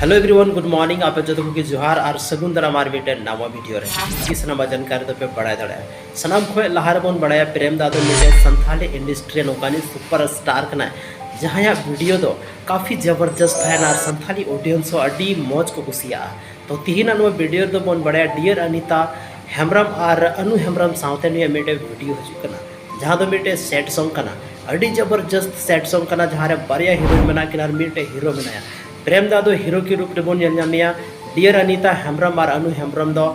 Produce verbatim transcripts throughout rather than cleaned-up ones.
Hello everyone, good morning. ᱟᱯᱮ ᱡᱚᱛᱚ ᱠᱚᱜᱮ ᱡᱚᱦᱟᱨ ᱟᱨ ᱥᱟᱹᱜᱩᱱ ᱫᱟᱨᱟᱢ ᱟᱨ ᱢᱤᱫᱴᱮᱱ ᱱᱟᱣᱟ ᱵᱷᱤᱰᱤᱭᱳ ᱨᱮ᱾ ᱠᱤ ᱥᱟᱱᱟᱢ ᱡᱟᱱᱠᱟᱨᱤ ᱫᱚᱯᱮ ᱵᱟᱲᱟᱭ ᱫᱟᱲᱮᱭᱟᱜᱼᱟ᱾ ᱥᱟᱱᱟᱢ ᱠᱷᱚᱱ ᱞᱟᱦᱟ ᱨᱮᱵᱚᱱ ᱵᱟᱲᱟᱭᱟ, ᱯᱨᱮᱢ ᱫᱟ ᱫᱚ ᱢᱤᱫᱴᱮᱱ ᱥᱟᱱᱛᱷᱟᱞᱤ ᱤᱱᱰᱟᱥᱴᱨᱤ ᱨᱮ ᱱᱚᱝᱠᱟᱱᱤᱡ ᱥᱩᱯᱟᱨ ᱥᱴᱟᱨ ᱠᱟᱱᱟᱭ, ᱡᱟᱦᱟᱸᱭᱟᱜ ᱵᱷᱤᱰᱤᱭᱳ ᱫᱚ ᱠᱟᱯᱷᱤ ᱡᱚᱵᱚᱨᱡᱚᱥᱛ ᱛᱟᱦᱮᱱᱟ ᱟᱨ ᱥᱟᱱᱛᱷᱟᱞᱤ ᱚᱰᱤᱭᱮᱱᱥ ᱦᱚᱸ ᱟᱹᱰᱤ ᱢᱚᱡᱽ ᱠᱚ ᱠᱩᱥᱤᱭᱟᱜᱼᱟ᱾ ᱛᱚ ᱛᱤᱦᱤᱧᱟᱜ ᱱᱚᱣᱟ ᱵᱷᱤᱰᱤᱭᱳ ᱨᱮᱫᱚ ᱵᱚᱱ ᱵᱟᱲᱟᱭᱟ ᱰᱤᱭᱟᱨ ᱟᱱᱤᱛᱟ ᱦᱮᱢᱵᱨᱚᱢ ᱟᱨ ᱟᱹᱱᱩ ᱦᱮᱢᱵᱨᱚᱢ ᱥᱟᱶᱛᱮ ᱱᱩᱭᱟᱜ ᱢᱤᱫᱴᱮᱱ ᱵᱷᱤᱰᱤᱭᱳ ᱦᱤᱡᱩᱜ ᱠᱟᱱᱟ, ᱡᱟᱦᱟᱸ ᱫᱚ ᱢᱤᱫᱴᱮᱱ ᱥᱮᱰ ᱥᱚᱝ ᱠᱟᱱᱟ, ᱟᱹᱰᱤ ᱡᱚᱵᱚᱨᱡᱚᱥᱛ ᱥᱮᱰ ᱥᱚᱝ ᱠᱟᱱᱟ, ᱡᱟᱦᱟᱸ ᱨᱮ ᱵᱟᱨᱭᱟ ᱦᱤᱨᱳᱭᱤᱱ ᱢᱮᱱᱟᱜ ᱠᱤᱱᱟ ᱟᱨ ᱢᱤᱫᱴᱮᱱ ᱦᱤᱨᱳ ᱢᱮᱱᱟᱭᱟ᱾ ᱯᱨᱮᱢ ᱫᱟ ᱫᱚ ᱦᱤᱨᱳ ᱠᱤ ᱨᱩᱯ ᱨᱮᱵᱚᱱ ᱧᱮᱞ ᱧᱟᱢᱮᱭᱟ, ᱰᱤᱭᱟᱨ ᱟᱱᱤᱛᱟ ᱦᱮᱢᱵᱨᱚᱢ ᱟᱨ ᱟᱹᱱᱩ ᱦᱮᱢᱵᱨᱚᱢ ᱫᱚ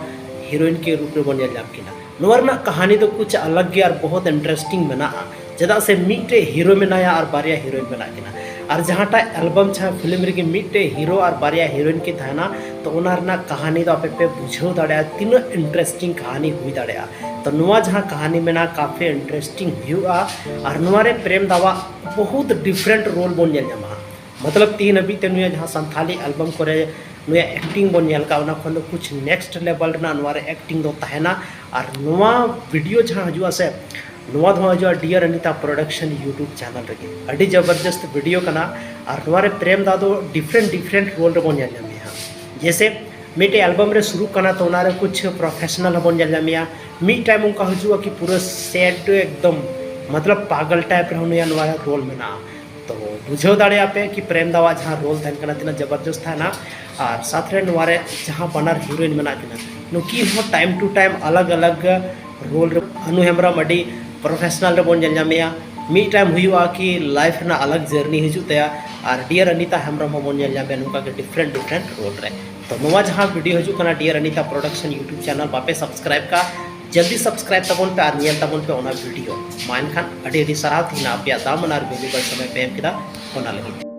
ᱦᱤᱨᱳᱭᱤᱱ ᱠᱤ ᱨᱩᱯ ᱨᱮᱵᱚᱱ ᱧᱮᱞ ᱧᱟᱢ ᱠᱤᱱᱟ᱾ ᱱᱚᱣᱟ ᱨᱮᱱᱟᱜ ᱠᱟᱹᱦᱱᱤ ᱫᱚ ᱠᱩᱪ ᱟᱞᱟᱜᱽ ᱜᱮ ᱟᱨ ᱵᱚᱦᱩᱛ ᱤᱱᱴᱟᱨᱮᱥᱴᱤᱝ ᱢᱮᱱᱟᱜᱼᱟ, ᱪᱮᱫᱟᱜ ᱥᱮ ᱢᱤᱫᱴᱮᱡ ᱦᱤᱨᱳ ᱢᱮᱱᱟᱭᱟ ᱟᱨ ᱵᱟᱨᱭᱟ ᱦᱤᱨᱳᱭᱤᱱ ᱢᱮᱱᱟᱜ ᱠᱤᱱᱟ᱾ ᱟᱨ ᱡᱟᱦᱟᱸᱴᱟᱜ ᱮᱞᱵᱟᱢ ᱡᱟᱦᱟᱸ ᱯᱷᱤᱞᱢ ᱨᱮᱜᱮ ᱢᱤᱫᱴᱮᱡ ᱦᱤᱨᱳ ᱟᱨ ᱵᱟᱨᱭᱟ ᱦᱤᱨᱳᱭᱤᱱ ᱠᱤᱱ ᱛᱟᱦᱮᱱᱟ, ᱛᱚ ᱚᱱᱟ ᱨᱮᱱᱟᱜ ᱠᱟᱹᱦᱱᱤ ᱫᱚ ᱟᱯᱮ ᱯᱮ ᱵᱩᱡᱷᱟᱹᱣ ᱫᱟᱲᱮᱭᱟᱜᱼᱟ ᱛᱤᱱᱟᱹᱜ ᱤᱱᱴᱟᱨᱮᱥᱴᱤᱝ ᱠᱟᱹᱦᱱᱤ ᱦᱩᱭ ᱫᱟᱲᱮᱭᱟᱜᱼᱟ᱾ ᱛᱚ ᱱᱚᱣᱟ ᱡᱟᱦᱟᱸ ᱠᱟᱹᱦᱱᱤ ᱢᱮᱱᱟᱜᱼᱟ, ᱠᱟᱯᱷᱤ ᱤᱱᱴᱟᱨᱮᱥᱴᱤᱝ ᱦᱩᱭᱩᱜᱼᱟ᱾ ᱟᱨ ᱱᱚᱣᱟ ᱨᱮ ᱯᱨᱮᱢ ᱫᱟᱣᱟᱜ ᱵᱚᱦᱩᱛ ᱰᱤᱯᱷᱟᱨᱮᱱᱴ ᱨᱳᱞ ᱵᱚᱱ ᱧᱮᱞ ᱧᱟᱢᱟ᱾ ᱢᱚᱛᱞᱚᱵ ᱛᱤᱦᱤᱧ ᱦᱟᱹᱵᱤᱡ ᱛᱮ ᱱᱩᱭᱟᱜ ᱡᱟᱦᱟᱸ ᱥᱟᱱᱛᱷᱟᱞᱤ ᱮᱞᱵᱟᱢ ᱠᱚᱨᱮ ᱱᱩᱭᱟᱜ ᱮᱠᱴᱤᱝ ᱵᱚᱱ ᱧᱮᱞ ᱠᱟᱜᱼᱟ, ᱚᱱᱟ ᱠᱷᱚᱱ ᱫᱚ ᱠᱩᱪ ᱱᱮᱠᱥᱴ ᱞᱮᱵᱮᱞ ᱨᱮᱱᱟᱜ ᱱᱚᱣᱟ ᱨᱮ ᱮᱠᱴᱤᱝ ᱫᱚ ᱛᱟᱦᱮᱱᱟ᱾ ᱟᱨ ᱱᱚᱣᱟ ᱵᱷᱤᱰᱤᱭᱳ ᱡᱟᱦᱟᱸ ᱦᱤᱡᱩᱜᱼᱟ ᱥᱮ, ᱱᱚᱣᱟ ᱫᱚ ᱦᱤᱡᱩᱜᱼᱟ dear Anita production YouTube channel ᱨᱮᱜᱮ᱾ ᱟᱹᱰᱤ ᱡᱚᱵᱚᱨᱡᱚᱥᱛ ᱵᱷᱤᱰᱤᱭᱳ ᱠᱟᱱᱟ᱾ ᱟᱨ ᱱᱚᱣᱟ ᱨᱮ ᱯᱨᱮᱢ ᱫᱟ ᱫᱚ ᱰᱤᱯᱷᱟᱨᱮᱱᱴ ᱰᱤᱯᱷᱟᱨᱮᱱᱴ ᱨᱳᱞ ᱨᱮᱵᱚᱱ ᱧᱮᱞ ᱧᱟᱢᱮᱭᱟ ᱦᱟᱸᱜ᱾ ᱡᱮᱭᱥᱮ ᱢᱤᱫᱴᱮᱡ ᱮᱞᱵᱟᱢ ᱨᱮ ᱥᱩᱨᱩᱜ ᱠᱟᱱᱟ, ᱛᱚ ᱚᱱᱟ ᱨᱮ ᱠᱩᱪ ᱯᱨᱚᱯᱷᱮᱥᱚᱱᱟᱞ ᱦᱚᱸᱵᱚᱱ ᱧᱮᱞ ᱧᱟᱢᱮᱭᱟ᱾ ᱢᱤᱫ ᱴᱟᱭᱤᱢ ᱚᱱᱠᱟ ᱦᱤᱡᱩᱜᱼᱟ ᱠᱤ ᱯᱩᱨᱟᱹ ᱥᱮᱰ ᱮᱠᱫᱚᱢ, ᱢᱚᱛᱞᱚᱵ ᱯᱟᱜᱚᱞ ᱴᱟᱭᱤᱯ ᱨᱮᱦᱚᱸ ᱱᱩᱭᱟᱜ ᱱᱚᱣᱟ ᱨᱳᱞ ᱢᱮᱱᱟᱜᱼᱟ᱾ ᱛᱚ ᱵᱩᱡᱷᱟᱹᱣ ᱫᱟᱲᱮᱭᱟᱜᱼᱟ ᱯᱮ ᱠᱤ ᱯᱨᱮᱢ ᱫᱟᱣᱟᱜ ᱡᱟᱦᱟᱸ ᱨᱳᱞ ᱛᱟᱦᱮᱱ ᱠᱟᱱᱟ ᱛᱤᱱᱟᱹᱜ ᱡᱚᱵᱚᱨᱡᱚᱥᱛ ᱛᱟᱦᱮᱱᱟ᱾ ᱟᱨ ᱥᱟᱛ ᱨᱮ ᱱᱚᱣᱟ ᱨᱮ ᱡᱟᱦᱟᱸ ᱵᱟᱱᱟᱨ ᱦᱤᱨᱳᱭᱤᱱ ᱢᱮᱱᱟᱜ ᱠᱤᱱᱟ, ᱱᱩᱠᱤᱱ ᱦᱚᱸ ᱴᱟᱭᱤᱢ ᱴᱩ ᱴᱟᱭᱤᱢ ᱟᱞᱟᱜᱽ ᱟᱞᱟᱜᱽ ᱨᱳᱞ ᱨᱮ᱾ ᱟᱹᱱᱩ ᱦᱮᱢᱵᱨᱚᱢ ᱟᱹᱰᱤ ᱯᱨᱚᱯᱷᱮᱥᱚᱱᱟᱞ ᱨᱮᱵᱚᱱ ᱧᱮᱞ ᱧᱟᱢᱮᱭᱟ᱾ ᱢᱤᱫ ᱴᱟᱭᱤᱢ ᱦᱩᱭᱩᱜᱼᱟ ᱠᱤ ᱞᱟᱭᱤᱯᱷ ᱨᱮᱱᱟᱜ ᱟᱞᱟᱜᱽ ᱡᱟᱨᱱᱤ ᱦᱤᱡᱩᱜ ᱛᱟᱭᱟ᱾ ᱟᱨ ᱰᱤᱭᱟᱨ ᱟᱱᱤᱛᱟ ᱦᱮᱢᱵᱨᱚᱢ ᱦᱚᱸᱵᱚᱱ ᱧᱮᱞ ᱧᱟᱢᱮᱭᱟ ᱱᱚᱝᱠᱟ ᱜᱮ ᱰᱤᱯᱷᱟᱨᱮᱱᱴ ᱰᱤᱯᱷᱟᱨᱮᱱᱴ ᱨᱳᱞ ᱨᱮ᱾ ᱛᱚ ᱱᱚᱣᱟ ᱡᱟᱦᱟᱸ ᱵᱷᱤᱰᱤᱭᱳ ᱦᱤᱡᱩᱜ ᱠᱟᱱᱟ dear Anita production YouTube channel, ᱵᱟᱯᱮ ᱥᱟᱵᱥᱠᱨᱟᱭᱤᱵ ᱠᱟᱜᱼᱟ, ᱡᱚᱞᱫᱤ ᱥᱟᱵᱥᱠᱨᱟᱭᱤᱵ ᱛᱟᱵᱚᱱ ᱯᱮ ᱟᱨ ᱧᱮᱞ ᱛᱟᱵᱚᱱ ᱯᱮ ᱚᱱᱟ ᱵᱷᱤᱰᱤᱭᱳ᱾ ᱢᱟ ᱮᱱᱠᱷᱟᱱ ᱟᱹᱰᱤ ᱟᱹᱰᱤ ᱥᱟᱨᱦᱟᱣ ᱛᱤᱦᱤᱧ ᱟᱯᱮᱭᱟᱜ ᱫᱟᱢᱟᱱ ᱟᱨ ᱵᱷᱮᱞᱩᱵᱚᱞ ᱥᱚᱢᱚᱭ ᱯᱮ ᱮᱢ ᱠᱮᱫᱟ ᱚᱱᱟ ᱞᱟᱹᱜᱤᱫ᱾